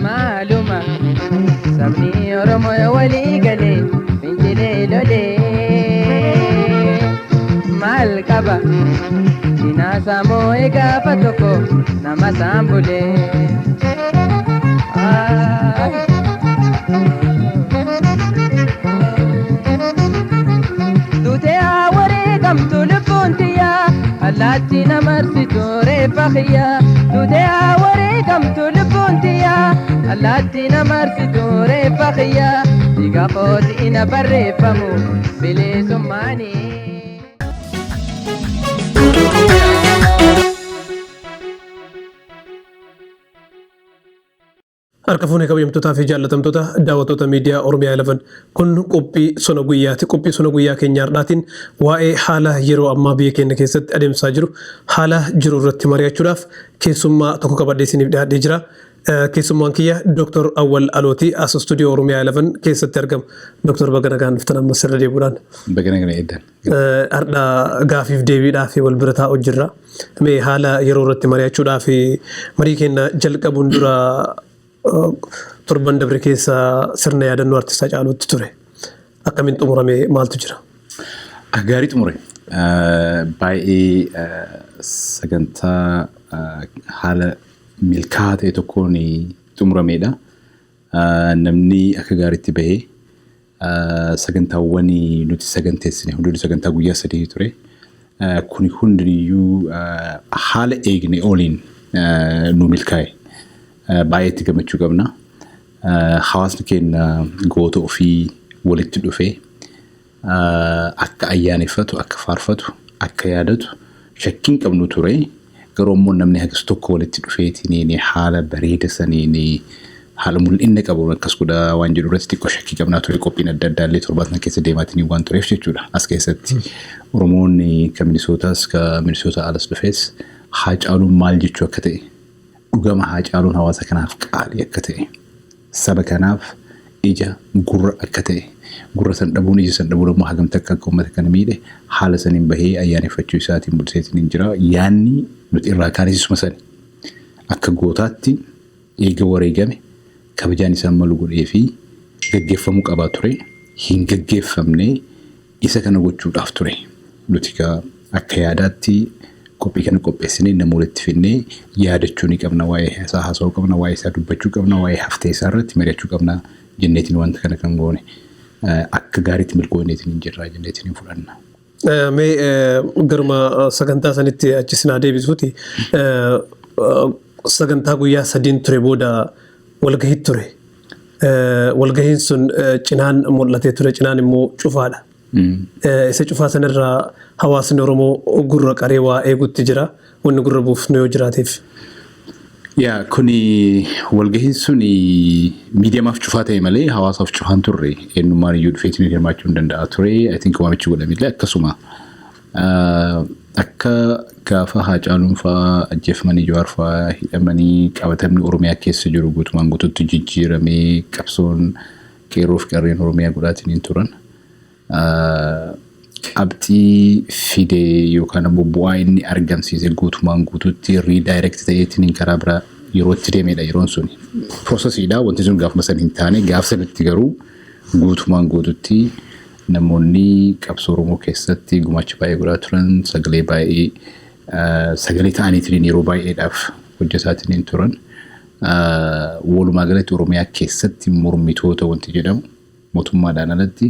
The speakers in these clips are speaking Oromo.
Maaluma sabni Oromoo yoo walii galee fincilee lolee maal qaba dinaasaa moo'ee gaafa tokko nama isaan bulee. Duutee haa wareegamtu lubbuun tiyyaa, allaatti namarsitu reeffa kiyyaa. Duutee haa wareegamtu lubbuun tiyyaa, allaatti namarsitu reeffa kiyyaa. Dhiiga kooti ina barreeffamu bilisummaanii. Harka fuunee, kabajamtootaa fi jaallatamtoota daawwattoota miidiyaa Oromiyaa 11, kun qophii sona guyyaati. Qophii sona guyyaa keenya har'aatiin waa'ee haala yeroo ammaa biyya keenya keessatti adeemsaa jiru, haala jiru irratti mari'achuudhaaf keessummaa tokko qabadhee isiniif dhiyaadhee jira. Keessummaan kiyya Dr. Awwal Alooti, as istuudiyoo Oromiyaa 11 keessatti argama. Dr. baga nagaan dhuftan ammas irra deebi'uudhaan. Baga nagaan eeddan. Har'a gaafiif deebiidhaaf wal bira taa'u jirra. Mee haala yeroo irratti mari'achuudhaaf marii keenya jalqabuun dura, torban dabre keessa sirna yaadannoo artistaa Haacaaluutti ture. Akkamiin xumurame? Maaltu jira? Gaarii xumure. Baay'ee sagantaa haala milkaa'aa ta'e tokkoon xumuramedha. Namni akka gaariitti bahee, sagantaawwan nuti saganteessine hundinuu, sagantaa guyyaa 3 ture. Kuni hundiniyyuu haala eegne oliin nu milkaa'e. Baay'ee itti gammachuu qabna. Hawaasni keenya goota ofii walitti dhufee akka ayyaaneffatu, akka faarfatu, akka yaadatu shakkiin qabnu ture. Garuu immoo namni hagas tokko walitti dhufeetiin haala bareeda saniin, haala mul'inna qabuun akkas godhaa waan jedhu irratti xiqqoo shakkii qabnaa ture. Qophiin adda addaa illee torbaan sana keessa deemaatiin waan tureef jechuudha. As keessatti Oromoonni ka Minisootaas ka Minisoota alas dhufes Haacaaluun maal jechuu akka ta'e, dhugama Haacaaluun hawaasa kanaaf qaalii akka ta'e, saba kanaaf ija gurra akka ta'e, gurra san dhabuun, ija san dhabuun ammoo hagamta akka uummata kana miidhe haala saniin bahee ayyaaneffachuu isaatiin mul'iseetiin hin jira. Yaanni nuti irraa kaanis isuma sani. Akka gootaatti eega wareegame kabajaan isaan malu godhee fi gaggeeffamuu qabaa ture. Hin gaggeeffamne. Isa kana gochuudhaaf ture. Nuti akka yaadaatti qophii kana qopheessinee nama walitti finnee yaadachuu ni qabna, waa'ee isaa haasa'uu qabna, waa'ee isaa dubbachuu qabna, waa'ee haftee isaa irratti mari'achuu qabna jenneetiin wanta kana kan goone. Akka gaariitti milkoofneetiin hin jirra jenneetiin hin fudhanna. Mee garuma sagantaa sanitti achi sinaa deebisuuti. Sagantaa guyyaa 3n ture booda walgahii ture. Walgahiin sun cinaan mul'atee ture, cinaan immoo cufaadha. Isa cufaa sanarraa hawaasni Oromoo gurra qaree waa eegutti jira. Wanni gurra buufnu yoo jiraateef. Yaa, kuni walgahiin sun miidiyamaaf cufaa ta'e malee hawaasaaf cufaan turre. Eenyummaan iyyuu dhufeetiin hirmaachuu hin danda'a ture. I think waamichi godhamillee akkasuma. Akka gaafa Haacaaluun fa'aa ajjeefamanii, Jawaar fa'aa hidhamanii, qabatamni Oromiyaa keessa jiru guutumaan guututti jijjiiramee, qabsoon qeerroo fi qarreen Oromiyaa godhaatiin hin turan. Qabxii fide yookaan ammoo bu'aa inni argamsiise guutumaan guututti redirect ta'eetiin karaa biraa yeroo itti deemedha yeroon suni. Processiidha, wanti sun gaafuma san hin taane. Gaaf sanitti garuu guutumaan guututti namoonni qabsoo Oromoo keessatti gumaacha baay'ee godhaa turan, sagalee baay'ee sagalee ta'aniitiin yeroo baay'eedhaaf hojjetaatiin turan. Walumaa galatti Oromiyaa keessatti mormitoota wanti jedhamu mootummaadhaan alatti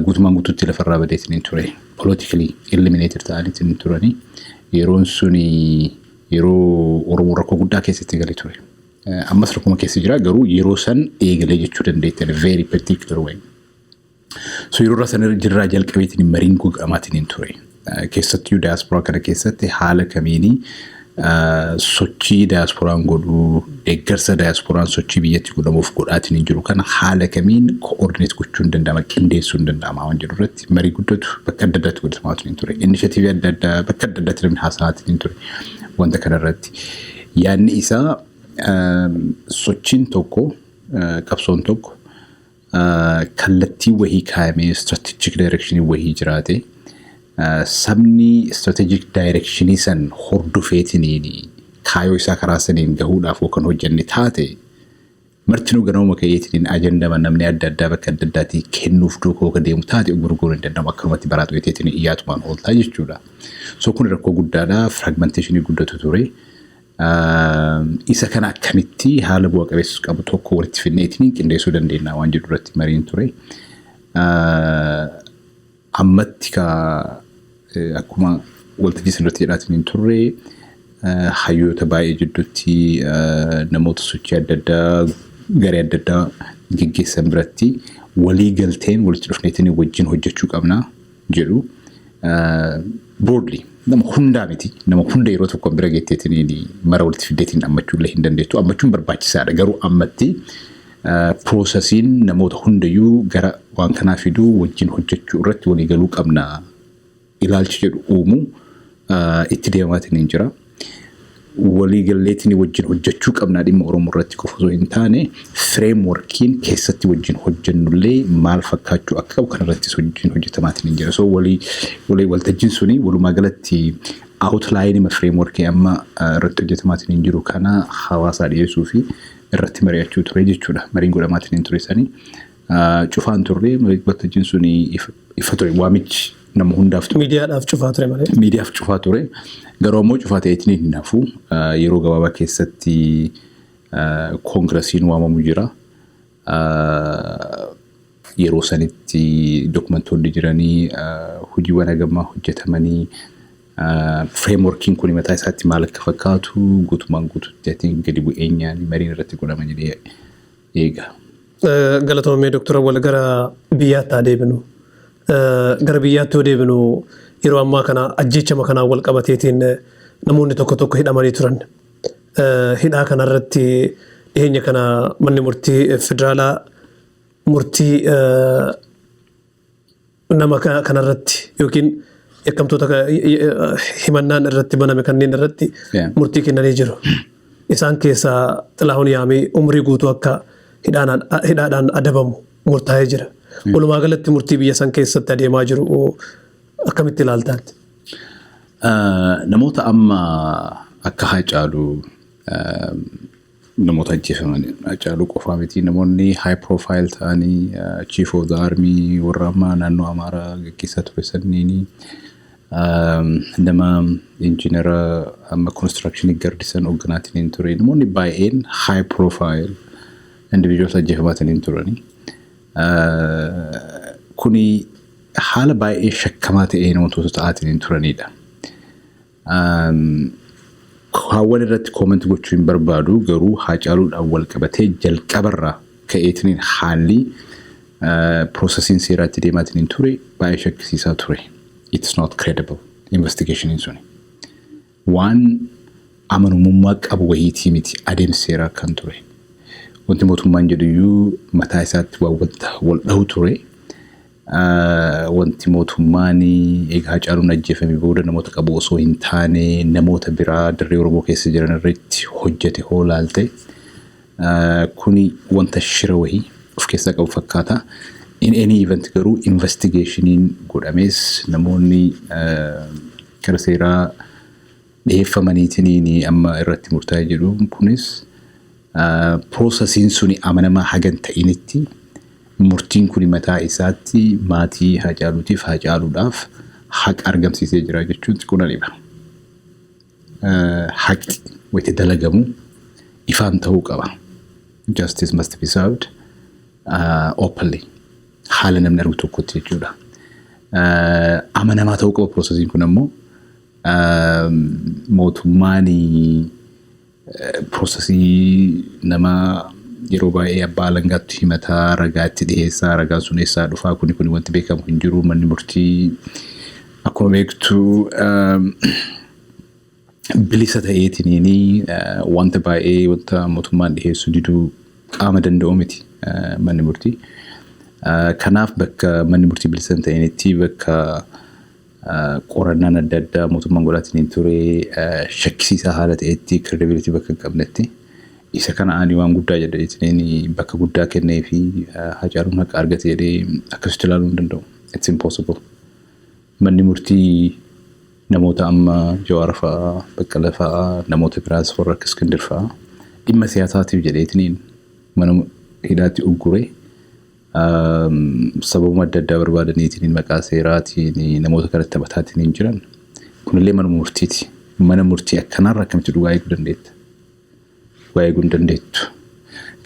guutumaan guututti lafarraa badeetiin ture. Politically eliminated ta'aniitiin turanii, yeroon suni yeroo Oromoo rakkoo guddaa keessatti galee ture. Ammas rakkuma keessa jira, garuu yeroo san eegalee jechuu dandeettan, very particular way. So yeroo irraa sana jirraa jalqabeetiin mariin godhamaatiin hin ture. Keessattuu daasporaa kana keessatti haala kamiini sochii daasporaan godhu, deeggarsa daasporaan sochii biyyatti godhamuuf godhaatiin hin jiru kana haala kamiin coordinate gochuu hin danda'ama, qindeessuu hin danda'ama waan jedhu irratti marii guddatu bakka adda addaatti godhatamaatiin hin ture. Initiative adda addaa bakka adda addaatti namni haasa'aatiin hin ture wanta kana irratti. Yaadni isaa sochiin tokko, qabsoon tokko kallattii wahii kaayamee, strategic direction wahii jiraate, sabni strategic direction san hordofeetiniin Kaayoo isaa karaa saniin gahuudhaaf kan hojjenne taate, martinuu ganama ka'eetiin ajandama namni adda addaa bakka adda addaatii kennuuf duukaa kan deemu taate, gurguruun hin danda'amu, akkanumatti baraa xoo'eetiin iyyaatumaan ooltaa jechuudha. So kun rakkoo guddaadha. Fragmentationii guddatu ture. Isa kana akkamitti haala bu'a qabeessa qabu tokko walitti fidneetiin qindeessuu dandeenya waan jedhu irratti mariin ture. Ammatti ka akkuma waltajjii sanarratti jedhaatiin hin turre, hayyoota baay'ee jidduutti, namoota sochii adda addaa, garee adda addaa geggeessan biratti walii galteen walitti dhufneetiin wajjin hojjechuu qabna jedhu. Broadly nama hundaa miti, nama hunda yeroo tokko bira geetteetiin mara walitti fiddeetiin ammachuu illee hin dandeettu. Ammachuun barbaachisaadha, garuu ammatti processiin namoota hundayyuu gara waan kanaa fiduu, wajjin hojjechuu irratti walii galuu qabna ilaalchi jedhu uumuu itti deemaatiin hin jira. Walii galleetiin wajjin hojjechuu qabna dhimma Oromoo irratti qofa osoo hin taane, frameworkiin keessatti wajjin hojjennullee maal fakkaachuu akka qabu kanarrattis wajjin hojjetamaatiin hin jira. So walii walii waltajjiin suni walumaa galatti outlineima frameworkii amma irratti hojjetamaatiin hin jiru kana hawaasaa dhiyeessuu fi irratti mari'achuu ture jechuudha. Mariin godhamaatiin hin ture sanii. Cufaan turre, waltajjiin suni ifa ture, waamichi nama hundaaf ture. Miidiyaadhaaf cufaa ture malee. Miidiyaaf cufaa ture. Garuu ammoo cufaa ta'eetiin hin hafu. Yeroo gabaabaa keessatti koongirasiin waamamu jira. Yeroo sanitti dokumentoonni jiranii, hojiiwwan hagammaa hojjetamanii, frameworkiin kun mataa isaatti maal akka fakkaatu guutumaan guututti gadi bu'eenyaan mariin irratti godhama jedhee eega. Galatoomee Dooktar Awwal, gara biyyaatti haa deebinu. Gara biyyaatti yoo deebinu, yeroo ammaa kana ajjeechama kanaan wal qabateetiin namoonni tokko tokko hidhamanii turan. Hidhaa kanarratti dhiyeenya kana manni murtii federaalaa murtii nama kanarratti yookiin yakkamtoota himannaan irratti baname kanneen irratti murtii kennanii jiru. Isaan keessaa Xilahuun Yaamii umrii guutuu akka hidhaadhaan adabamu murtaa'ee jira. Walumaa galatti murtii biyya san keessatti adeemaa jiru akkamitti ilaaltaan? Namoota amma akka Haacaaluu, namoota ajjeefaman, Haacaaluu qofaa miti, namoonni high profile ta'anii, chief of the army warra amma naannoo Amaaraa gaggeessaa ture sanniini, nama injiinara amma constructionii gardisan hoogganaatiin hin ture, namoonni baay'een high profile individuals ajjeefamaatiin hin turani. Kuni haala baay'ee shakkamaa ta'een wantoota ta'aatiin hin turanidha. Haawwan irratti comment gochuu hin barbaadu, garuu Haacaaluudhaan wal qabatee jalqabarraa ka'eetiin haalli processiin seeraatti deemaatiin hin ture baay'ee shakkisiisaa ture. It's not credible investigationiin suni. Waan amanamummaa qabu wayiitii miti adeemsa seeraa kan ture. Wanti mootummaan jedhu iyyuu mataa isaatti waan wanta wal dhahu ture. Wanti mootummaan egaa Haacaaluun ajjeefame booda namoota qabu osoo hin taane namoota biraa dirree Oromoo keessa jiran irratti hojjete hoo laalte, kuni wanta shira wahii of keessaa qabu fakkaata. In any event garuu investigationiin godhames namoonni kara seeraa dhiyeeffamaniitiin amma irratti murtaa'ee jedhu kunis processiin suni amanamaa hagan ta'initti, murtiin kun mataa isaatti maatii Haacaaluutiif, Haacaaluudhaaf haqa argamsiisee jira jechuun xiqqoo na dhiba. Haqi wayita dalagamu ifaan ta'uu qaba. Justice must be served openly. Haala namni argu tokkotti jechuudha. Amanamaa ta'uu qaba processiin kun ammoo. Mootummaan processii nama yeroo baay'ee abbaa alangaatti himataa, ragaatti dhiyeessaa, ragaan sun eessaa dhufaa, kuni wanti beekamu hin jiru. Manni murtii akkuma beektu bilisa ta'eetiniin wanta baay'ee wanta mootummaan dhiyeessu diduu qaama danda'u miti manni murtii. Kanaaf bakka manni murtii bilisa hin ta'initti, bakka qorannaan adda addaa mootummaan godhaatiin ture shakkisiisaa haala ta'etti, credibility bakka hin qabnetti, isa kana ani waan guddaa jedheetiin bakka guddaa kennee fi Hacaaluun haqa argate jedhee akkasitti ilaaluu hin danda'u. It's impossible. Manni murtii Namoota amma Jawaar fa'aa, Baqqala fa'aa, namoota biraas warra akka Iskindir fa'aa dhimma siyaasaatiif jedheetiniin mana hidhaatti uggure, sababuma adda addaa barbaadaniitiin maqaa seeraatiin namoota kanatti taphataatiin jiran kunillee mana murtiiti. Mana murtii akkanaarra akkamitti dhugaa eeguu dandeetta? Dhugaa eeguu hin dandeettu.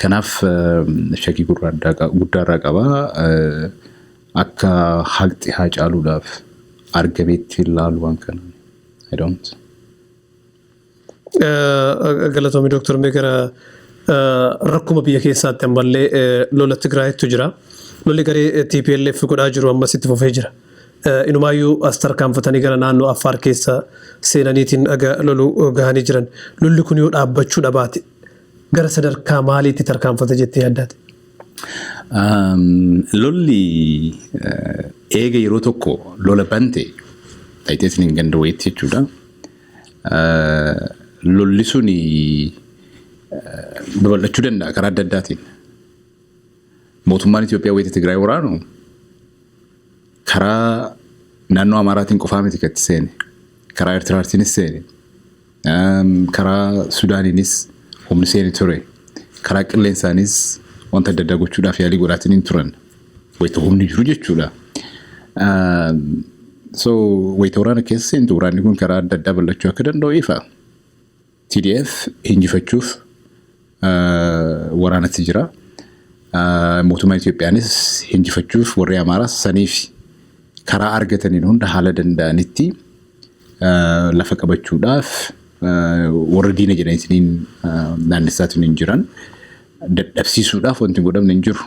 Kanaaf shakkii guddaarraa qaba. Akka haqxi haa caaluudhaaf argameetti ilaalu waan kana. I don't. Galatoomii Dooktar. Mee gara rakkuma biyya keessaatti ammallee lola Tigraayittu jira. Lolli garee TPLF godhaa jiru ammas itti fufee jira. Inumaayyuu as tarkaanfatanii gara naannoo Affaar keessa seenaniitiin aga lolu gahanii jiran. Lolli kun yoo dhaabbachuu dhabaate gara sadarkaa maaliitti tarkaanfata jettee yaaddaate? Lolli eega yeroo tokko lola bante dhayiteetiin hin ganda wayiitti jechuudha. Lolli suni babal'achuu danda'a karaa adda addaatiin. Mootummaan Itoophiyaa wayita Tigraay waraanu karaa naannoo Amaaraatiin qofaa miti kan itti seene. Karaa Eertiraatiinis seene. Karaa Sudaaniinis humni seene ture. Karaa qilleensaanis wanta adda addaa gochuudhaaf yaalii godhaatiin hin turan. Wayita humni jiru jechuudha. So wayita waraana keessa seentu waraanni kun karaa adda addaa bal'achuu akka danda'u ifa. TDF injifachuuf waraanatti jira. Mootummaan Itoophiyaanis injifachuuf warri Amaaraas saniif karaa argataniin hunda haala danda'anitti lafa qabachuudhaaf warra diina jedhaniitiin naannessaatiin hin jiran dadhabsiisuudhaaf wanti godhamne hin jiru.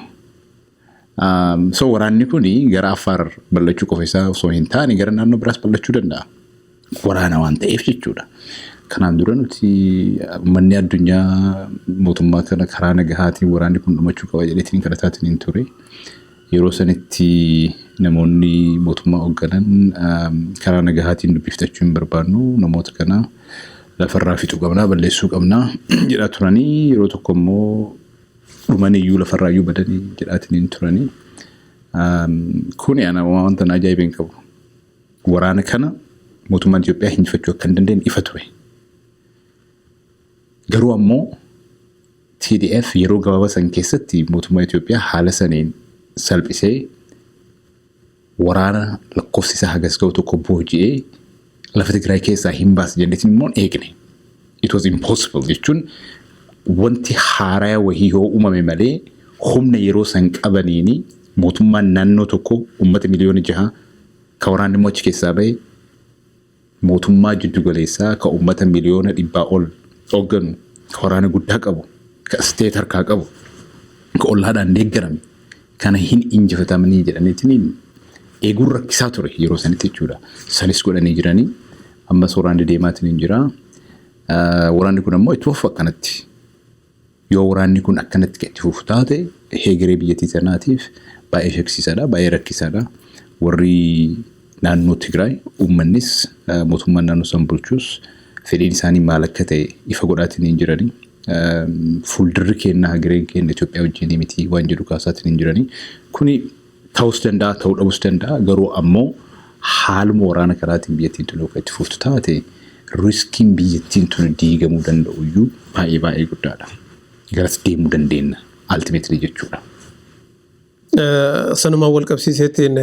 So waraanni kun gara Affaar bal'achuu qofa isaa osoo hin taane gara naannoo biraas bal'achuu danda'a. Waraana waan ta'eef jechuudha. Kanaan dura nuti manni addunyaa mootummaa kana karaa nagahaatiin waraanni kun dhumachuu qaba jedheetiin kadhataatiin hin ture. Yeroo sanitti namoonni mootummaa hoogganan karaa nagahaatiin dubbifachuu hin barbaannu, namoota kana lafarraa fixuu qabnaa, balleessuu qabnaa jedhaa turanii, yeroo tokko immoo dhumaniyyuu lafarraayyuu badanii jedhaatiin hin turanii. Kuni ana wanta na ajaa'iba hin qabu. Waraana kana mootummaan Itoophiyaa injifachuu akka hin dandeenye ifa ture. Garuu ammoo TDF yeroo gabaabaa san keessatti mootummaa Itoophiyaa haala saniin salphisee waraana lakkoofsi isaa hagas ga'u tokko booji'ee lafa Tigraay keessaa hin baase jenneetiin immoo eegne. It was impossible jechuun wanti haaraa wahii yoo uumame malee humna yeroo san qabaniini mootummaan naannoo tokko uummata miliyoona 6 ka waraanni immoo achi keessaa bahe mootummaa jiddu galeessaa ka uummata miliyoona 100 ol hoogganu, ka waraana guddaa qabu, ka state harkaa qabu, ka ollaadhaan deeggarame kana hin injifatamanii jedhaniitiin eeguun rakkisaa ture yeroo sanitti jechuudha. Sanis godhanii jiranii, ammas waraanni deemaatiin hin jira. Waraanni kun ammoo itti fufu akkanatti. Yoo waraanni kun akkanatti itti fufu taate heegeree biyyattii sanaatiif baay'ee shakkisiisaadha, baay'ee rakkisaadha. Warri naannoo Tigraay, uummannis mootummaan naannoo san bulchus fedhiin isaanii maal akka ta'e ifa godhaatiin hin jiranii. Fuuldurri keenya, hegereen keenya Itoophiyaa wajjin miti waan jedhu kaasaatiin hin jiranii. Kuni ta'us danda'a, ta'uu dhabus danda'a. Garuu ammoo haaluma waraana kanaatiin biyyattiin tun yoo itti fuftu taate riskiin biyyattiin tun diigamuu danda'u iyyuu baay'ee baay'ee guddaadha. Garas deemuu dandeenya ultimately jechuudha. Sanumaan wal qabsiiseetiin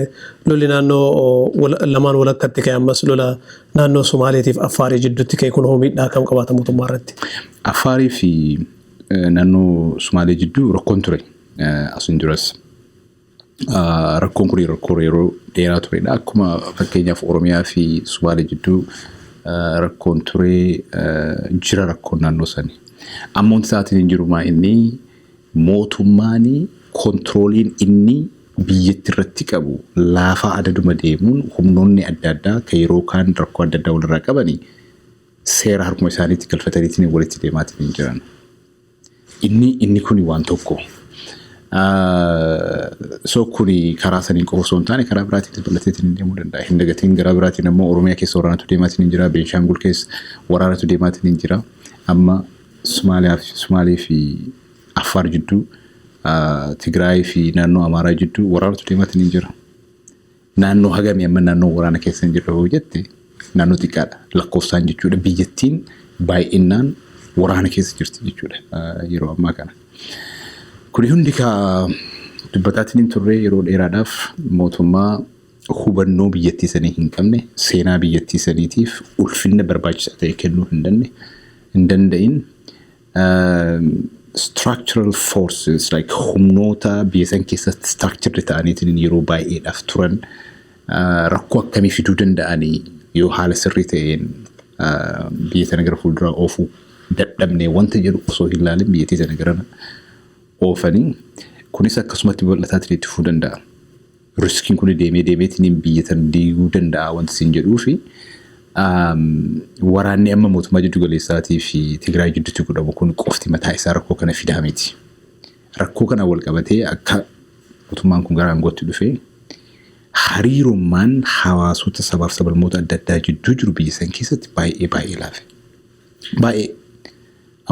lolli naannoo lamaan walakkatti ka'e, ammas lola naannoo Somaaleetiif Affaarii jidduutti ka'e kun hoo miidhaa akkam qabaata mootummaa irratti? Affaarii fi naannoo Sumaalee jidduu rakkoon ture asin duras. Rakkoon kun rakkoo yeroo dheeraa turedha. Akkuma fakkeenyaaf Oromiyaa fi Sumaalee jidduu rakkoon ture jira rakkoon naannoo sani. Amma wanti isaatiin hin jiru maa inni mootummaan controliin inni biyyatti irratti qabu laafaa adaduma deemuun humnoonni adda addaa kan yeroo kaan rakkoo adda addaa walirraa qabanii seera harkuma isaaniitti galfataniitiin walitti deemaatiin hin jiran. Inni kuni waan tokko. So kuni karaa saniin qofa osoo hin taane karaa biraatiin bal'ateetiin deemuu danda'a. Hin dagatiin, karaa biraatiin ammoo Oromiyaa keessa waraanatu deemaatiin hin jira. Beenshaangul keessa waraanatu deemaatiin hin jira. Amma Sumaalee fi Affaar jidduu, Tigraay fi naannoo Amaaraa jidduu waraanatu deemaatiin hin jira. Naannoo hagamii amma naannoo waraana keessa hin jirre hoo jette Naannoo xiqqaadha lakkoofsaan jechuudha. Biyyattiin baay'inaan waraana keessa jirti jechuudha yeroo ammaa kana. Kuni hundi ka dubbataatiin hin turre yeroo dheeraadhaaf mootummaa hubannoo biyyattii sanii hin qabne, seenaa biyyattii saniitiif ulfinna barbaachisaa ta'e kennuu hin danda'in, structural forces like humnoota biyya san keessatti structured ta'aniitiin yeroo baay'eedhaaf turan rakkoo akkamii fiduu danda'anii yoo haala sirrii ta'een biyya sana gara fuulduraa oofuu dadhabne wanta jedhu osoo hin ilaalin biyyattii sana gara oofanii, kunis akkasumatti bal'ataatiin itti fufuu danda'a. Riskiin kun deemee deemeetiin biyya sana diiguu danda'a wanti isin jedhuu fi waraanni amma mootummaa jiddu galeessaatii fi Tigraay jidduutti godhamu kun qofti mataa isaa rakkoo kana fidaa miti. Rakkoo kana wal qabatee akka mootummaan kun gara aangootti dhufee hariirummaan hawaasota sabaaf sablammoota adda addaa jidduu jiru biyya san keessatti baay'ee baay'ee laafe. Baay'ee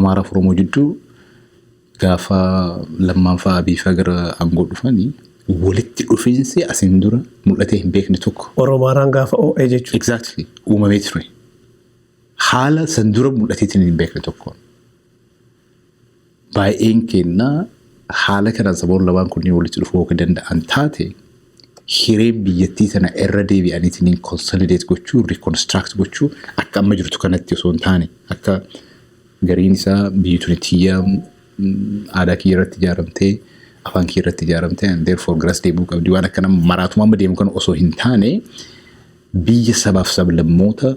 Amaaraaf Oromoo jidduu gaafa Lammaan fa'aa Abiy fa'aa gara aangoo dhufanii walitti dhufiinsi asiin dura mul'atee hin beekne tokko. Oromaaraan gaafa oo'ee jechuudha. Exactly, uumamee ture. Haala san dura mul'ateetiin hin beekne tokkoon. Baay'een kennaa haala kanaan saboonni lamaan kunneen walitti dhufuu akka danda'an taate, hireen biyyattii sana irra deebi'aniitiin consolidate gochuu, reconstruct gochuu, akka amma jirtu kanatti osoo hin taane, akka gariin isaa biyyi tuni tiyya, aadaa kiyya irratti ijaaramtee, afaan kiyya irratti ijaaramtee, and therefore garas deemuu qabdi, waan akkana maraatuma amma deemu kana osoo hin taane, biyya sabaaf sablammoota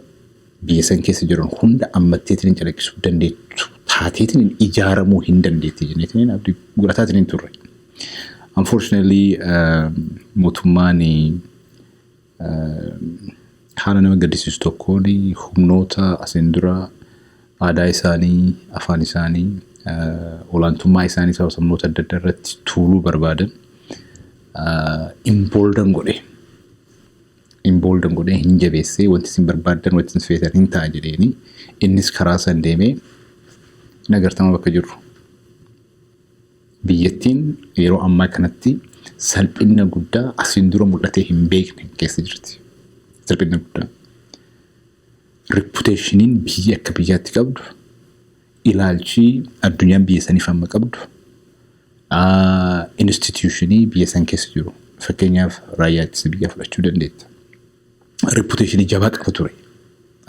biyya san keessa jiran hunda ammatteetiin calaqqisuu dandeettu taateetiin ijaaramuu hin dandeetti jenneetiin abdii godhataatiin hin turre. Unfortunately, mootummaan haala nama gaddisiisu tokkoon humnoota asiin dura aadaa isaanii, afaan isaanii, olaantummaa isaanii saba sablammoota adda addaa irratti tuuluu barbaadan embolden godhe. Embolden godhee hin jabeessee, wanti isin barbaaddan, wanti isin feetan hin ta'a jedheeni, innis karaa san deemee nagartama bakka jirru. Biyyattiin yeroo ammaa kanatti salphina guddaa asiin dura mul'atee hin beekne keessa jirti. Salphina guddaa. Reputationiin biyyi akka biyyaatti qabdu, ilaalchi addunyaan biyya saniif amma qabdu, institutionii biyya san keessa jiru. Fakkeenyaaf, raayyaa ittisa biyyaa fudhachuu dandeetta. Reputationii jabaa qaba ture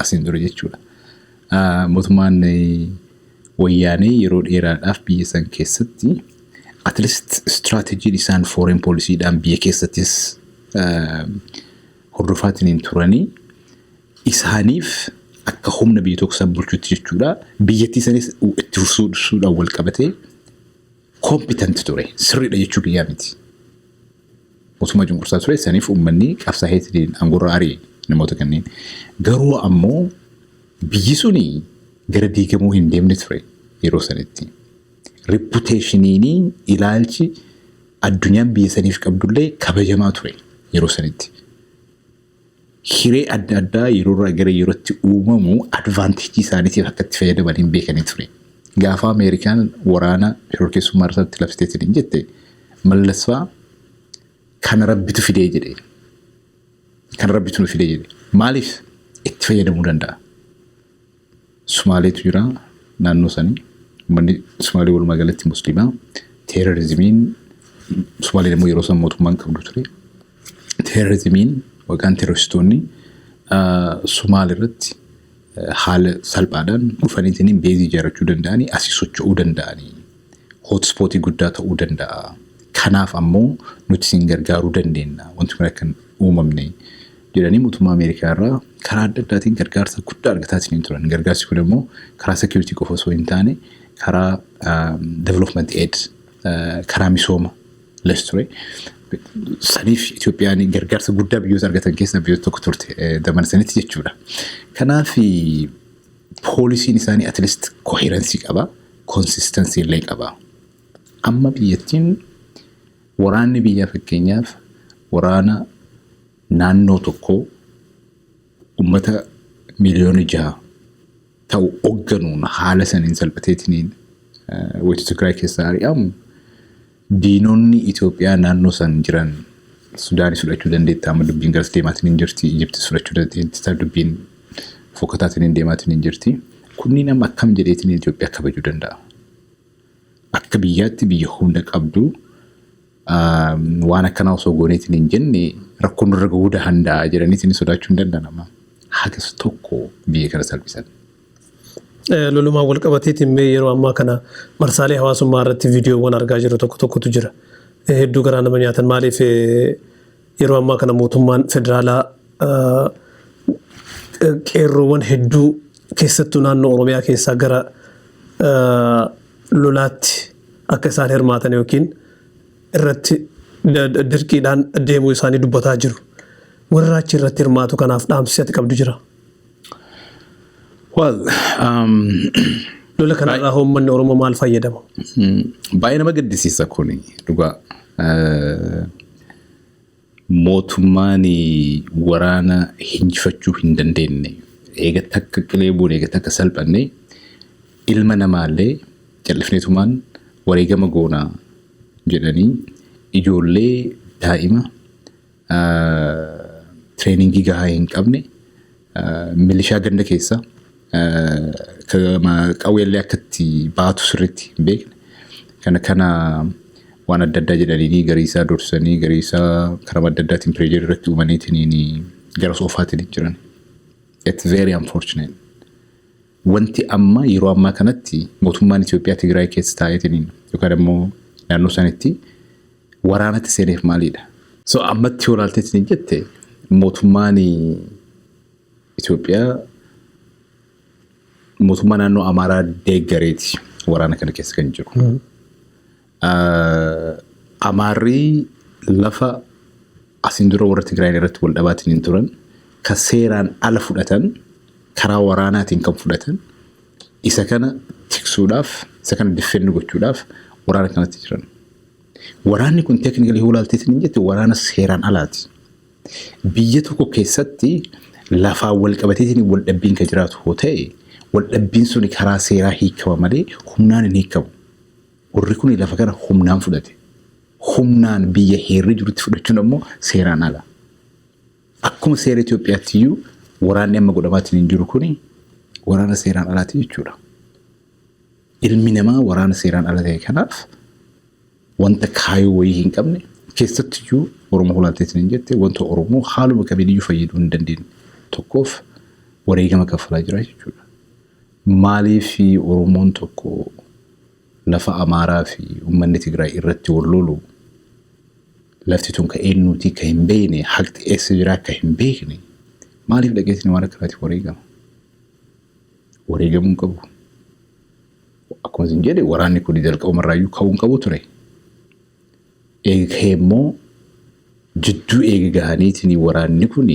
asiin dura jechuudha. Mootummaan wayyaanee yeroo dheeraadhaaf biyya san keessatti at least strategyiin isaan foreign policydhaan biyya keessattis hordofaatiin hin turanii isaaniif akka humna biyya tokko san bulchutti jechuudha. Biyyattii sanis itti fufsuudhaan wal qabatee competent ture. Sirriidha jechuu biyyaa miti. Mootummaa cunqursaa ture saniif uummanni qabsaa'eetiin aangoorra ari'e namoota kanneen. Garuu ammoo biyyi suni gara diigamuu hin deemne ture yeroo sanitti. Reputationiin, ilaalchi addunyaan biyya saniif qabdullee kabajamaa ture yeroo sanitti. Hiree adda addaa yeroo irraa gara yerootti uumamu advantageii isaaniitiif akka itti fayyadaman hin beekanii ture. Gaafa Ameerikaan waraana shororkeessummaa irratti labsiteetiin hin jette, Mallas fa'aa "Kana rabbitu fidee" jedhe. "Kana rabbitu nu fidee" jedhe. Maaliif itti fayyadamuu danda'a? Sumaaleetu jira naannoo sanii. Uummanni Sumaalee walumaa galatti Musliimaa. Terrorismiin Sumaaleen immoo yeroo san mootummaan qabdu ture. Terrorismiin yookaan terroristoonni Sumaal irratti haala salphaadhaan dhufaniitiin baseii ijaarrachuu danda'anii, asii socho'uu danda'anii, hotspotii guddaa ta'uu danda'a. Kanaaf ammoo nuti isin gargaaruu dandeenya. Wanti kun akka hin uumamne jedhanii mootummaa Ameerikaa irraa karaa adda addaatiin gargaarsa guddaa argataa turan. Gargaarsi kun immoo karaa security qofa osoo hin taane karaa development aid, karaa misooma les ture. Saniif Itoophiyaan gargaarsa guddaa biyyoota argatan keessaa biyyoota tokko turte zamana sanitti jechuudha. Kanaaf policyn isaanii at least coherenceii qaba, consistency illee qaba. Amma biyyattiin waraanni biyyaa, fakkeenyaaf, waraana naannoo tokkoo uummata 6 miliyoona ta'u hoogganuun haala saniin salphateetiin wayita Tigraay keessaa ari'amu, diinonni Itoophiyaa naannoo san jiran Sudaanis fudhachuu dandeetta, amma dubbiin garas deemaatiin hin jirti. Ijiptis fudhachuu dandeetta, dubbiin fokkataatiin hin deemaatiin hin jirti. Kunniin amma akkam jedheetiin Itoophiyaa kabajuu danda'a? Akka biyyaatti biyya humna qabdu, waan akkanaa osoo gooneetiin hin jenne rakkoon nurra gahuu danda'a jedhaniitiin sodaachuu hin danda'an amma. Hagas tokko biyya kana salphisan. Lolumaan wal qabateetiin mee yeroo ammaa kana marsaalee hawaasummaa irratti viidiyoowwan argaa jiru tokko tokkotu jira. Hedduu garaa nama nyaatan. Maaliif, yeroo ammaa kana mootummaan federaalaa qeerroowwan hedduu, keessattuu naannoo Oromiyaa keessaa, gara lolaatti akka isaan hirmaatan yookiin irratti dirqiidhaan deemuu isaanii dubbataa jiru. Warra achi irratti hirmaatu kanaaf dhaamsi ati qabdu jira? Well, Lola kanarraa uummanni Oromoo maal fayyadama? Baay'ee nama gaddisiisa kuni dhugaa. Mootummaan waraana hinjifachuu hin dandeenye, eega takka qilee buune, eega takka salphanne, ilma namaallee cal'ifneetumaan wareegama goonaa jedhanii ijoollee daa'ima training gahaa hin qabne, milishaa ganda keessa qawweellee akkatti baatu sirriitti hin beekne kana kana waan adda addaa jedhanii, garii isaa dursanii, garii isaa karaa adda addaatiin pressure irratti uumaniitiin gara soofaatiin jiran. It's very unfortunate. Wanti amma yeroo ammaa kanatti mootummaan Itoophiyaa Tigraay keessa taa'eetiin yookaan immoo naannoo sanitti waraanatti seeneef maalidha? So ammatti yoo ilaalteetiin jette, mootummaan Itoophiyaa mootummaa naannoo Amaaraa deeggareeti waraana kana keessa kan jiru. Amaarri lafa asiin dura warra Tigraay irratti wal dhabaatiin hin turan, ka seeraan ala fudhatan, karaa waraanaatiin kan fudhatan, isa kana tiksuudhaaf, isa kana defend gochuudhaaf waraana kanatti jiran. Waraanni kun technically yoo ilaalteetiin hin jette, waraana seeraan alaati. Biyya tokko keessatti lafaan wal qabateetiin wal dhabbiin kan jiraatu yoo ta'e, wal dhabbiin suni karaa seeraa hiikama malee humnaan hin hiikamu. Warri kun lafa kana humnaan fudhate. Humnaan biyya heerri jirutti fudhachuun ammoo seeraan ala. Akkuma seera Itoophiyaatti iyyuu waraanni amma godhamaatiin hin jiru kuni waraana seeraan alaati jechuudha. Ilmi namaa waraana seeraan ala ta'e kanaaf wanta kaayoo wayii hin qabne, keessattiyyuu Oromoo hulaalteetiin hin jette, wanta Oromoo haaluma kamiiniyyuu fayyaduu hin dandeenye tokkoof wareegama kaffalaa jira jechuudha. Maaliif Oromoon tokko lafa Amaaraa fi uummanni Tigraay irratti wal lolu, lafti tun ka eenyuutii ka hin beekne, haqti eessa jiraa ka hin beekne, maaliif dhageessni waan akkanaatiif wareegama? Wareegamuu hin qabu. Akkuma isin jedhe, waraanni kun jalqabumarraayyuu ka'uu hin qabu ture. Eega immoo jidduu eega gahaniitiin waraanni kun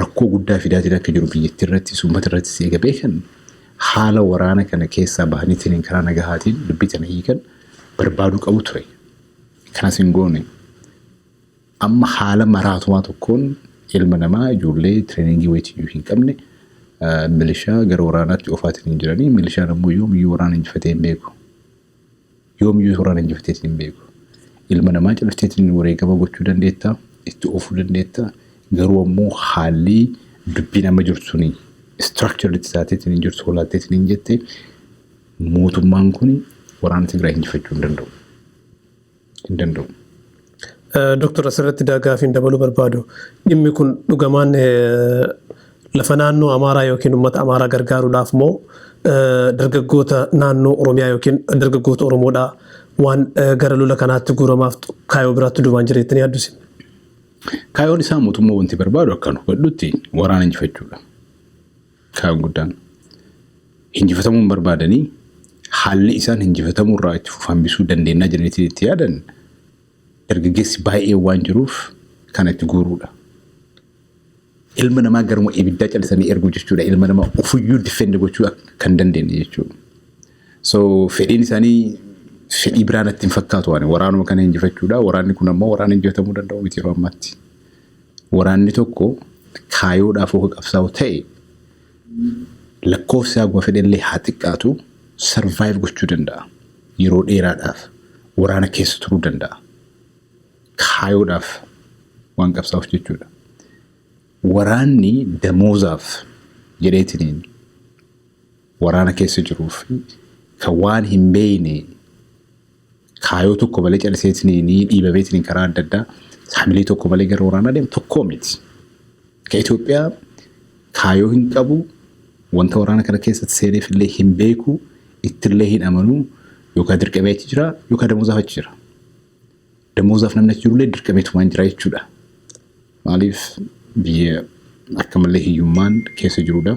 rakkoo guddaa fidaatiin akka jiru biyyattii irrattis uummata irrattis eega beekan, haala waraana kana keessaa bahaniitiin karaa nagahaatiin dubbii tana hiikan barbaaduu qabu ture. Kanas hin goone. Amma haala maraatumaa tokkoon ilma namaa, ijoollee training wayitiyyuu hin qabne, milishaa gara waraanaatti oofaatiin hin jiranii. Milishaan ammoo yoomiyyuu waraana injifatee hin beeku. Yoomiyyuu waraana injifatee hin beeku. Ilma namaa califteetiin wareegama gochuu dandeetta, itti oofuu dandeetta. Garuu ammoo haalli dubbiin amma jirtu suni structure itti taateetiin hin jirtu hoolaatteetiin hin jette, mootummaan kun waraana Tigraay injifachuu hin danda'u. Hin danda'u. Doktor, asirratti gaafiin dabaluu barbaadu, dhimmi kun dhugamaan lafa naannoo Amaaraa yookiin uummata Amaaraa gargaaruudhaaf moo dargaggoota naannoo Oromiyaa yookiin dargaggoota Oromoodhaa waan gara lola kanaatti guuramaaf kaayoo biraatti duubaan jira jettanii yaaddu isin? Kaayoon isaa, mootummaa wanti barbaadu akkan hubadhutti waraana injifachuudha. Kaayoon guddaan. Injifatamuu hin barbaadanii. Haalli isaan injifatamuu irraa itti hambisuu dandeennaa jedhanii itti yaadan, dargaggeessi baay'ee waan jiruuf kana itti guuruudha. Ilma namaa garuma ibiddaa callisanii erguu jechuudha. Ilma namaa ofiyyuu defend gochuu kan dandeenye jechuudha. So fedhiin isaanii fedhii biraa natti hin fakkaatu, waan waraanuma kana injifachuudha. Waraanni kun ammoo waraana injifatamuu danda'u miti yeroo ammaatti. Waraanni tokko kaayoodhaaf yoo qabsaa'u ta'e, lakkoofsi haguma fedhellee haa xiqqaatu, survive gochuu danda'a. Yeroo dheeraadhaaf waraana keessa turuu danda'a. Kaayoodhaaf waan qabsaa'uuf jechuudha. Waraanni damoozaaf jedheetiniin waraana keessa jiruuf kan waan hin beekne, kaayoo tokko malee calliseetiniin dhiibameetiniin karaa adda addaa hamilee tokko malee gara waraanaa deemu tokkoo miti. Ka Itoophiyaa kaayoo hin qabu, wanta waraana kana keessatti seeneef illee hin beeku, ittillee hin amanu, yookaan dirqamee achi jira yookaan damoozaaf achi jira. Damoozaaf namni achi jirullee dirqameetumaan jira jechuudha. Maaliif, biyya akka malee hiyyummaan keessa jirudha.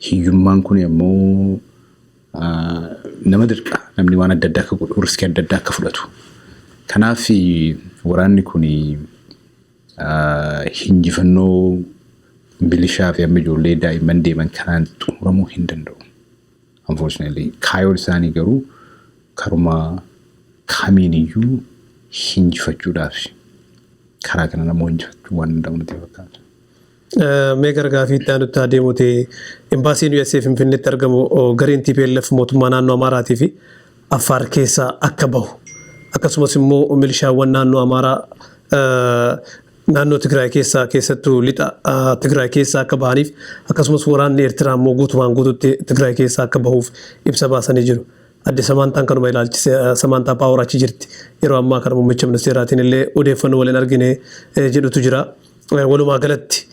Hiyyummaan kun immoo nama dirqa, namni waan adda addaa akka godhu, risk adda addaa akka fudhatu. Kanaaf waraanni kun hinjifannoo milishaa fi amma ijoollee daa'imman deeman kanaan xumuramuu hin danda'u. Unfortunately, kaayoon isaanii garuu karuma kamiiniyyuu hinjifachuudhaaf, karaa kana namoo hinjifachuu waan danda'u natti fakkaata. Mee gara gaafii itti aanutti adeemuuti. Imbaasiin USA Finfinneetti argamu gareen TPLF mootummaa naannoo Amaaraatii fi Affaar keessaa akka bahu, akkasumas immoo milishaawwan naannoo Amaaraa naannoo Tigraay keessaa, keessattuu lixa Tigraay keessaa akka bahaniif, akkasumas waraanni Eertiraa immoo guutumaan guututti Tigraay keessaa akka bahuuf ibsa baasanii jiru. Adde Samaantaan kanuma ilaalchise, Samaantaa Paawar achi jirti. Yeroo ammaa kana muummicha ministeeraatiin illee odeeffannoo waliin argine jedhutu jira. Walumaa galatti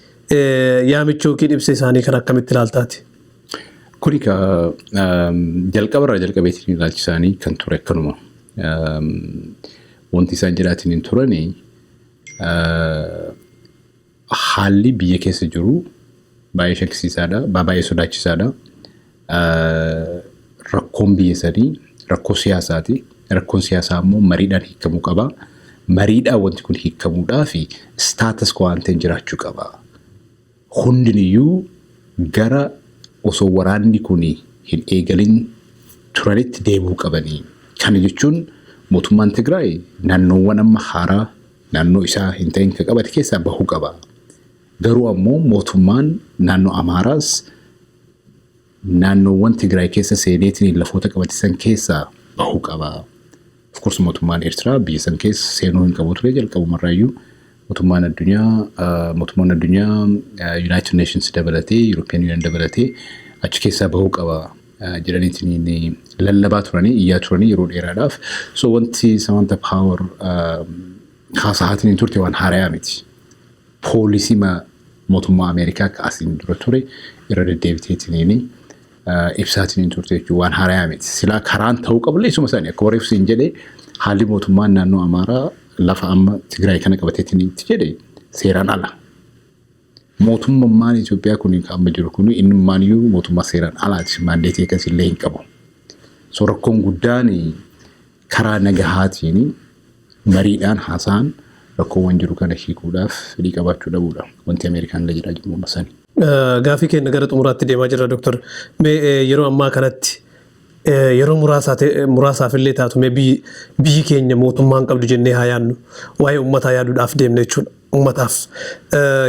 yaamicha yookiin ibsa isaanii kan akkamitti ilaaltaati? Kuni ka jalqabarraa jalqabeetiin ilaalchi isaanii kan ture akkanuma. Wanti isaan jedhaatiin hin turani, haalli biyya keessa jiru baay'ee shakkisiisaadha, baay'ee sodaachisaadha. Rakkoon biyya sanii rakkoo siyaasaati. Rakkoon siyaasaa immoo mariidhaan hiikamuu qaba. Mariidhaan wanti kun hiikamuudhaa fi status quo waan ta'een jiraachuu qaba. Hundiniyyuu gara osoo waraanni kun hin eegalin turanitti deebi'uu qabanii. Kana jechuun mootummaan Tigraay naannoowwan amma haaraa naannoo isaa hin ta'in kan qabate keessaa bahuu qaba. Garuu ammoo mootummaan naannoo Amaaraas naannoowwan Tigraay keessa seeneetiin lafoota qabate san keessaa bahuu qaba. Of course, mootummaan Eertiraa biyya san keessa seenuu hin qabu ture jalqabumarraayyuu. Mootummaan addunyaa United Nations dabalatee, European Union dabalatee achi keessaa bahuu qaba jedhaniitiin lallabaa turanii, iyyaa turanii yeroo dheeraadhaaf. So wanti Samantha Power haasa'aatiin turte waan haarayaa miti. Policy mootummaa Ameerikaa akka asiin dura ture irra deddeebiteetiin ibsaatiin turte jechuun waan haarayaa miti. Silaa karaan ta'uu qabullee isuma isaanii akka warreef siin jedhee, haalli mootummaan naannoo Amaaraa lafa amma Tigraay kana qabateetiin itti jedhe seeraan ala. Mootummaan Itoophiyaa kun kan amma jiru kun innummaaniyyuu mootummaa seeraan alaati, mandate akkasiillee hin qabu. So rakkoon guddaan karaa nagahaatiin mariidhaan haasa'an rakkoowwan jiru kana hiikuudhaaf fedhii qabaachuu dhabuudha. Wanti Ameerikaan illee jedhaa jiru sani. Gaafii keenya gara xumuraatti deemaa jirra, Doktor. Mee yeroo ammaa kanatti yeroo muraasaaf illee taatu, mee biyyi keenya mootummaan qabdu jennee haa yaadnu, waa'ee uummataa yaaduudhaaf deemna jechuudha. Uummataaf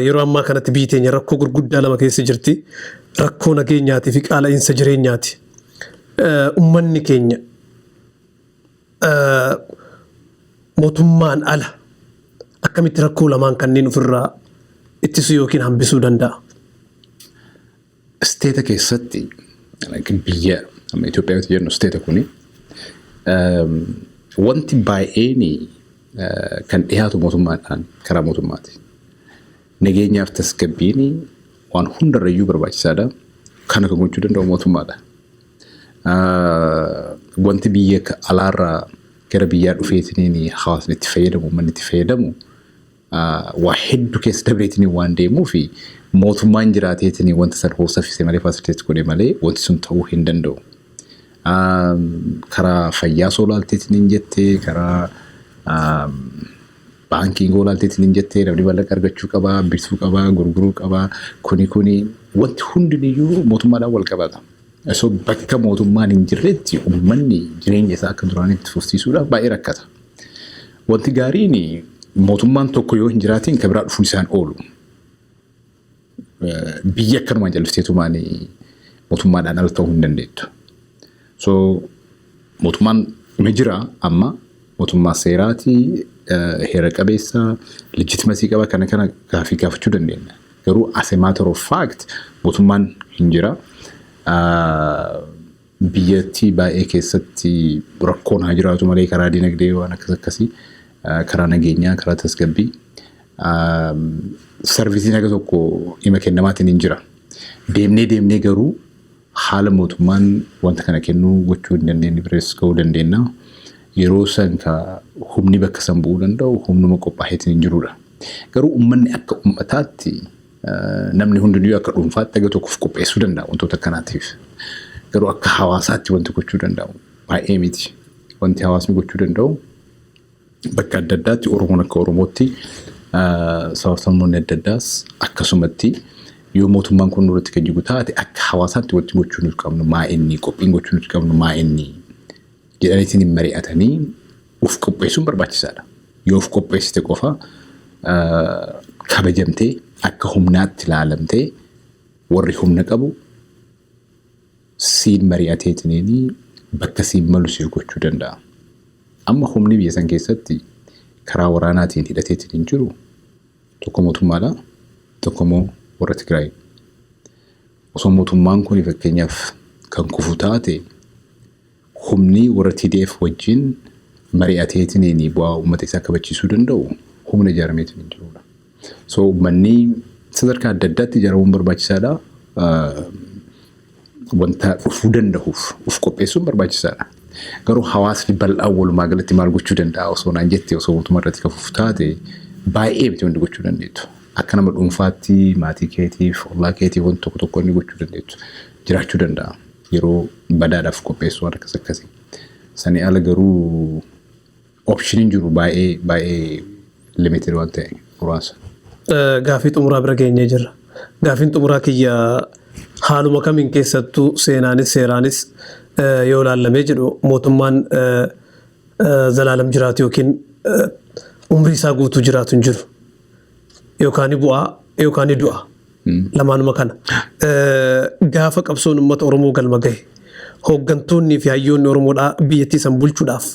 yeroo ammaa kanatti biyyi teenya rakkoo gurguddaa lama keessa jirti. Rakkoo nageenyaatii fi qaala'insa jireenyaati. Uummanni keenya mootummaan ala akkamitti rakkoo lamaan kanneen ofirraa ittisuu yookiin hambisuu danda'a? State keessatti, biyya amma Itoophiyaa jennu, state kuni wanti baay'een kan dhiyaatu mootummaadhaan, karaa mootummaati. Nageenyaaf tasgabbiin waan hundarrayyuu barbaachisaadha. Kana kan gochuu danda'u mootummaadha. Wanti biyya alaarraa gara biyyaa dhufeetiniin hawaasni itti fayyadamu, uummanni itti fayyadamu waa hedduu keessa dabreetiniin waan deemuu fi mootummaan jiraateetiniin wanta san hoo saffise malee, facilitate godhe malee, wanti sun ta'uu hin danda'u. Karaa fayyaa soo laalteetiniin jettee, karaa baankii laalteetiniin jettee, namni maallaqa argachuu qabaa, bituu qabaa, gurguruu qabaa, kuni wanti hundiniyyuu mootummaadhaan wal qabata. So bakka mootummaan hin jirretti uummanni jireenya isaa akka duraanitti fufsiisuudhaaf baay'ee rakkata. Wanti gaariin mootummaan tokko yoo hin jiraatiin kan biraa dhufuun isaan oolu. Biyya akkanumaan jallisteetumaan mootummaadhaan ala ta'uu hin dandeettu. So mootummaan ni jira amma. Mootummaa seeraati, heera qabeessa, legitimacy qaba, kana kana gaafii gaafachuu dandeenya. Garuu as a matter of fact mootummaan hin jira. Biyyattii baay'ee keessatti rakkoon haa jiraatu malee, karaa dinagdee, waan akkas akkasii, karaa nageenyaa, karaa tasgabbii, serviceiin haga tokko dhima kennamaatiin hin jira. Deemnee deemnee garuu haala mootummaan wanta kana kennuu gochuu hin dandeenye birees ga'uu dandeenya. Yeroo san ka humni bakka san bu'uu danda'u humnuma qophaa'eetiin hin jirudha. Garuu uummanni akka uummataatti, namni hundinuu akka dhuunfaatti haga tokkoof qopheessuu danda'a wantoota akkanaatiif. Garuu akka hawaasaatti wanti gochuu danda'u baay'ee miti. Wanti hawaasni gochuu danda'u bakka adda addaatti Oromoon akka Oromootti, sabaaf sablammoonni adda addaas akkasumatti, yoo mootummaan kun nurratti kan jigu taate, akka hawaasaatti wanti gochuu nuti qabnu maa inni, qophiin gochuu nuti qabnu maa inni jedhaniitiin hin mari'atanii of qopheessuun barbaachisaadha. Yoo of qopheessite qofa kabajamtee, akka humnaatti ilaalamtee, warri humna qabu siin mari'ateetiniin bakka siin malu siif gochuu danda'a. Amma humni biyya san keessatti karaa waraanaatiin hidhateetiin hin jiru tokko mootummaadha, tokko immoo warra Tigraay. Osoo mootummaan kun fakkeenyaaf kan kufu taate, humni warra TDF wajjin mari'ateetiin bu'aa uummata isaa kabachiisuu danda'u humna ijaarameetiin hin jirudha. So uummanni sadarkaa adda addaatti ijaaramuun barbaachisaadha. Wanta dhufuu danda'uuf of qopheessuun barbaachisaadha. Garuu hawaasni bal'aan walumaa galatti maal gochuu danda'a osoo naan jette, osoo mootummaa irratti kafuuf taate, baay'ee miti wanti gochuu dandeettu. Akka nama dhuunfaatti maatii keetiif, ollaa keetiif wanti tokko tokko inni gochuu dandeettu jiraachuu danda'a. Yeroo badaadhaaf qopheessuu, waan akkas akkasii. Sanii ala garuu optioniin jiru baay'ee baay'ee limited waan ta'e muraasa. Gaafii xumuraa bira geenyee jirra. Gaafiin xumuraa kiyya, haaluma kamiin keessattuu seenaanis seeraanis yoo ilaallamee jedhu, mootummaan zalaalam jiraatu yookiin umrii isaa guutuu jiraatu hin jiru. Yookaan ni bu'aa yookaan ni du'a. Lamaanuma kana. Gaafa qabsoon uummata Oromoo galma gahe, hooggantoonni fi hayyoonni Oromoodhaa biyyattii san bulchuudhaaf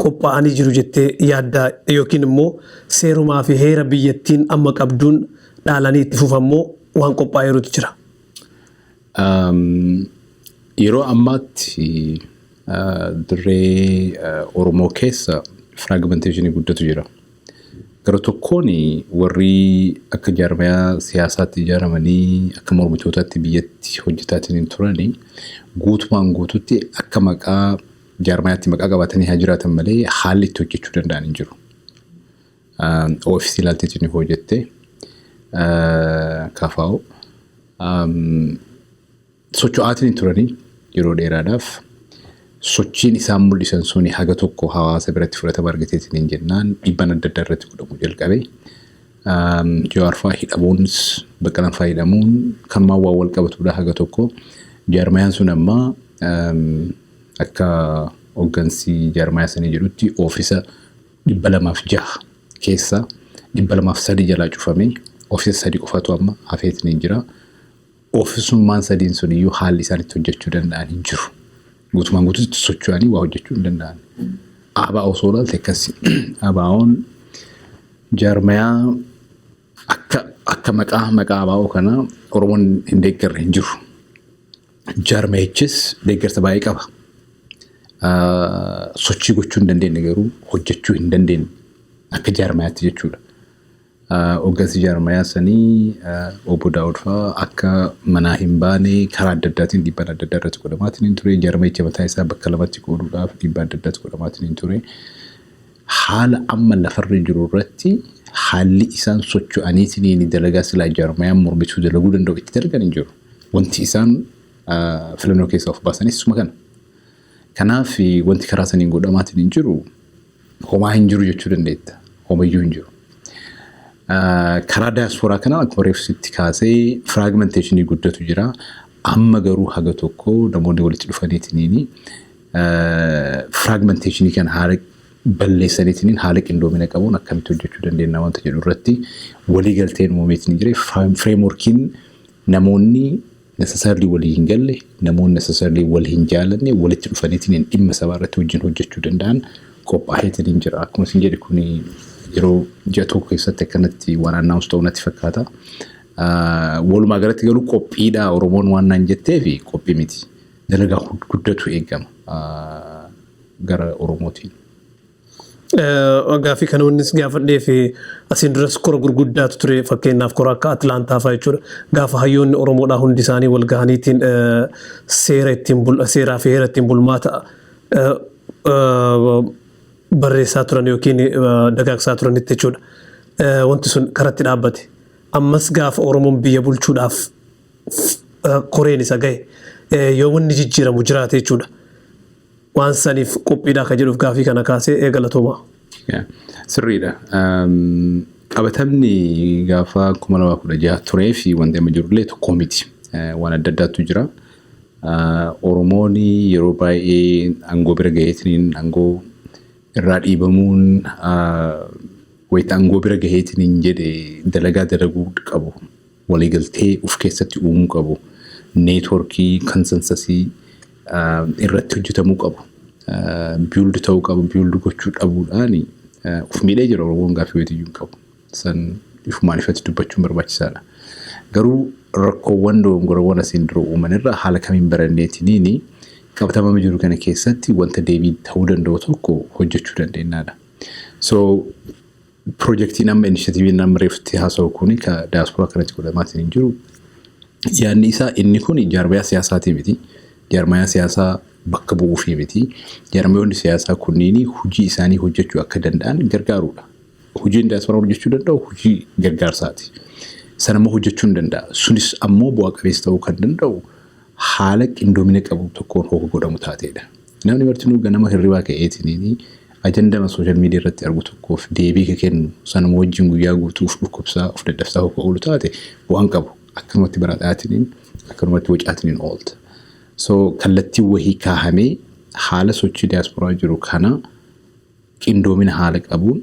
qophaa'anii jiru jettee yaaddaa, yookiin immoo seerumaa fi heera biyyattiin amma qabduun dhaalanii itti fufammoo waan qophaa'eerutu jira? Yeroo ammaatti dirree Oromoo keessa fragmentationii guddatu jira. Gara tokkoon warri akka jaarmayaa siyaasaatti ijaaramanii akka mormitootaatti biyyatti hojjetaatiin turanii guutumaan guututti akka maqaa jaarmayaatti maqaa qabatanii haa jiraatan malee, haalli itti hojjechuu danda'an hin jiru. OFC ilaalteetiin hojjette, KFO socho'aatiin turanii yeroo dheeraadhaaf, sochiin isaan mul'isan suni haga tokko hawaasa biratti fudhatama argateetiin hin jennaan, dhiibbaan adda addaa irratti godhamuu jalqabe. Jawaar fa'aa hidhamuunis, Baqqalaan fa'aa hidhamuun kanumaan waan wal qabatudha haga tokko. Jaarmayaan sun amma akka hooggansi jaarmayaa sanii jedhutti oofisa 206 keessa 203 jalaa cufamee oofisa 3 qofatu amma hafeetiin hin jira. Oofisummaan sadiin sun iyyuu haalli isaan itti hojjechuu danda'an hin jiru. Guutumaan guutuutti socho'anii waa hojjechuu hin danda'an. ABO osoo ilaalte akkasi. ABO'n jaarmayaa akka maqaa ABO kana Oromoon hin deeggarre hin jiru. Jaarmayichis deeggarsa baay'ee qaba. Sochii gochuu hin dandeenye garuu, hojjechuu hin dandeenye akka jaarmayaatti jechuudha. Hooggansi jaarmayaa sanii obbo Daawud fa'aa akka manaa hin baane karaa adda addaatiin dhiibbaan adda addaa irratti godhamaatiin hin ture. Jaarmayicha mataa isaa bakka lamatti qooduudhaaf dhiibbaa adda addaatti godhamaatiin hin ture. Haala amma lafarra jiru irratti haalli isaan socho'aniitiin dalagaa silaa jaarmayaan mormituu dalaguu danda'u itti dalagan hin jiru. Wanti isaan filannoo keessaa of baasanis suma kana. Kanaaf wanti karaa saniin godhamaatiin hin jiru, homaa hin jiru jechuu dandeetta. Homayyuu hin jiru. Karaa daasporaa kanaan akkuma reefu sitti kaasee fragmentationii guddatu jira. Amma garuu haga tokko namoonni walitti dhufaniitiin fragmentationii kana haala balleessaniitiin haala qindoomina qabuun akkamitti hojjechuu dandeenya wanta jedhu irratti walii galteen uumameetiin jira. Frameworkiin namoonni necessarily walii hin galle, namoonni necessarily wal hin jaalanne walitti dhufaniitiin dhimma sabaa irratti wajjin hojjechuu danda'an Qophaa'eetiin hin jira. Akkuma isin jedhe, kun yeroo ji'a tokko keessatti akkanatti waan announce ta'u natti fakkaata. Walumaa galatti garuu qophiidha Oromoon waan naan jettee fi qophii miti. Dalagaa guddatu eegama gara Oromootiin. Gaaffii kana wannis gaafadhee fi asiin duras kora gurguddaatu ture, fakkeenyaaf kora akka Atlaantaa fa'aa jechuudha. Gaafa hayyoonni Oromoodhaa hundi isaanii wal gahaniitiin seera ittiin seeraa fi heera ittiin bulmaata barreessaa turan yookiin dagaagsaa turanitti jechuudha. Wanti sun karatti dhaabbate. Ammas gaafa Oromoon biyya bulchuudhaaf koreen isa gahe yoo wanni jijjiiramu jiraate jechuudha. Waan saniif qophiidhaa kan jedhuuf gaafii kana kaasee, galatooma. Sirriidha. Qabatamni gaafa 2016 turee fi wanti amma jirullee tokko miti. Waan adda addaatu jira. Oromoon yeroo baay'ee aangoo bira gaheetiin aangoo irraa dhiibamuun, wayita aangoo bira gaheetiin jedhe dalagaa dalaguu qabu. Waliigaltee of keessatti uumuu qabu. Networkii, consensusii irratti hojjetamuu qabu. Build ta'uu qabu. Build gochuu dhabuudhaan of miidhee jira Oromoon, gaaffii wayiiyyuu hin qabu. San ifumaan ifatti dubbachuun barbaachisaadha. Garuu rakkoowwan, dogongorawwan asiin dura uuman irraa haala kamiin baranneetiniin qabatamama jiru kana keessatti wanta deebii ta'uu danda'u tokko hojjechuu dandeenyaadha. So piroojeektiin amma, initiativeiin amma reefti haasa'u kuni, ka daasporaa kanatti godhamaatiin hin jiru. Yaadni isaa inni kun jaarmayaa siyaasaatii miti. Jaarmayaa siyaasaa bakka bu'uufii miti. Jaarmayoonni siyaasaa kunniin hojii isaanii hojjechuu akka danda'an gargaaruudha. Hojiin daasporaa hojjechuu danda'u hojii gargaarsaati. Sana immoo hojjechuu hin danda'a. Sunis ammoo bu'aa qabeessa ta'uu kan danda'u haala qindoomina qabu tokkoon hooga godhamu taateedha. Namni martinuu ganama hirribaa ka'eetiin ajandama social media irratti argu tokkoof deebii ka kennu, sanuma wajjin guyyaa guutuu of dhukkubsaa, of dadhabsaa hooka oolu taate, bu'aan qabu. Akkanumatti baraadhaatiin, akkanumatti wacaatiin oolta. So kallattii wahii kaahamee haala sochii diyaasporaa jiru kana qindoomina haala qabuun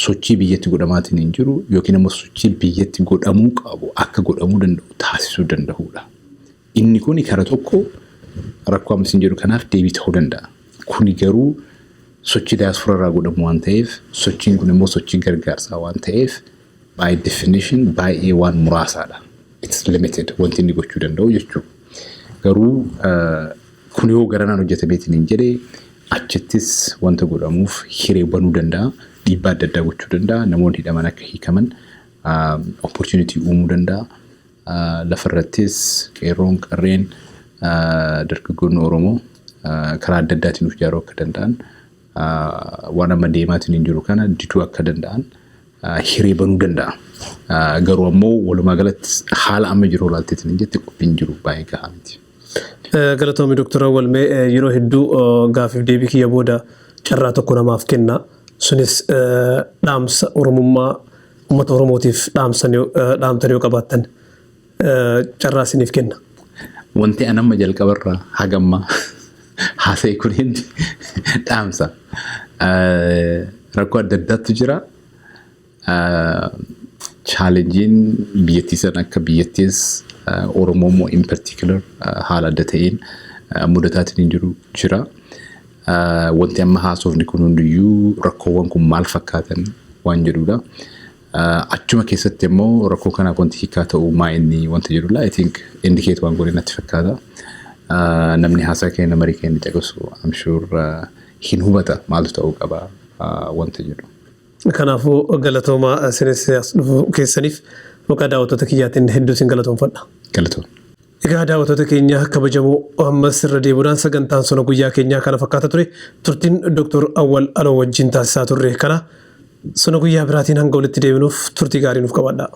sochii biyyatti godhamaatiin hin jiru yookiin immoo sochii biyyatti godhamuu qabu akka godhamuu danda'u taasisuu danda'uudha. Inni kun kara tokko rakkoo amma isin jedhu kanaaf deebii ta'uu danda'a. Kuni garuu sochii diyaasporaa irraa godhamu waan ta'eef, sochiin kun immoo sochii gargaarsaa waan ta'eef, by definition baay'ee waan muraasaadha. It's limited wanti inni gochuu danda'u jechuudha. Garuu kun yoo garanaan hojjetameetiin hin jedhee, achittis wanta godhamuuf hiree banuu danda'a. Dhiibbaa adda addaa gochuu danda'a. Namoonni hidhaman akka hiikaman opportunity uumuu danda'a. Lafarrattis qeerroon, qarreen, dargaggoonni Oromoo karaa adda addaatiin of ijaaruu akka danda'an, waan amma deemaatiin hin jiru kana diduu akka danda'an hiree banuu danda'a. Garuu ammoo walumaa galatti haala amma jiru ilaalteetiin hin jette, qophiin jiru baay'ee gahaa miti. Galatoomii Dooktar Awwalmee, yeroo hedduu gaaffiif deebii kiyya booda carraa tokko namaaf kenna. Sunis dhaamsa Oromummaa uummata Oromootiif dhaamtan yoo qabaattan carraa isiniif kenna. Wanti an amma jalqabarraa hagamma haasa'e kun hindi dhaamsa. Rakkoo adda addaatu jira. Challengeiin biyyattii sana akka biyyattiis, Oromoo immoo in particular haala adda ta'een mudataatiin hin jiru jira. Wanti amma haasofni kun hundiyyuu rakkoowwan kun maal fakkaatan waan jedhudha. Achuma keessatti immoo rakkoo kanaaf wanti hiikaa ta'uu maa inni wanta jedhudha. I think indicate waan godhe natti fakkaata. Namni haasaa keenya, marii keenya caqasu, I'm sure hin hubata maaltu ta'uu qaba wanta jedhu. Kanaafuu galatoomaa, isinis as dhufuu keessaniif maqaa daawwattoota kiyyaatiin hedduu isin galatoomfadha. Galatooma. Egaa daawwattoota keenya kabajamoo, ammas irra deebiidhaan sagantaan sona guyyaa keenyaa kana fakkaata ture. Turtiin Dr. Awwal Aloo wajjin taasisaa turre kana. Sona guyyaa biraatiin hanga walitti deebinuuf turtii gaarii nuuf qabaadhaa.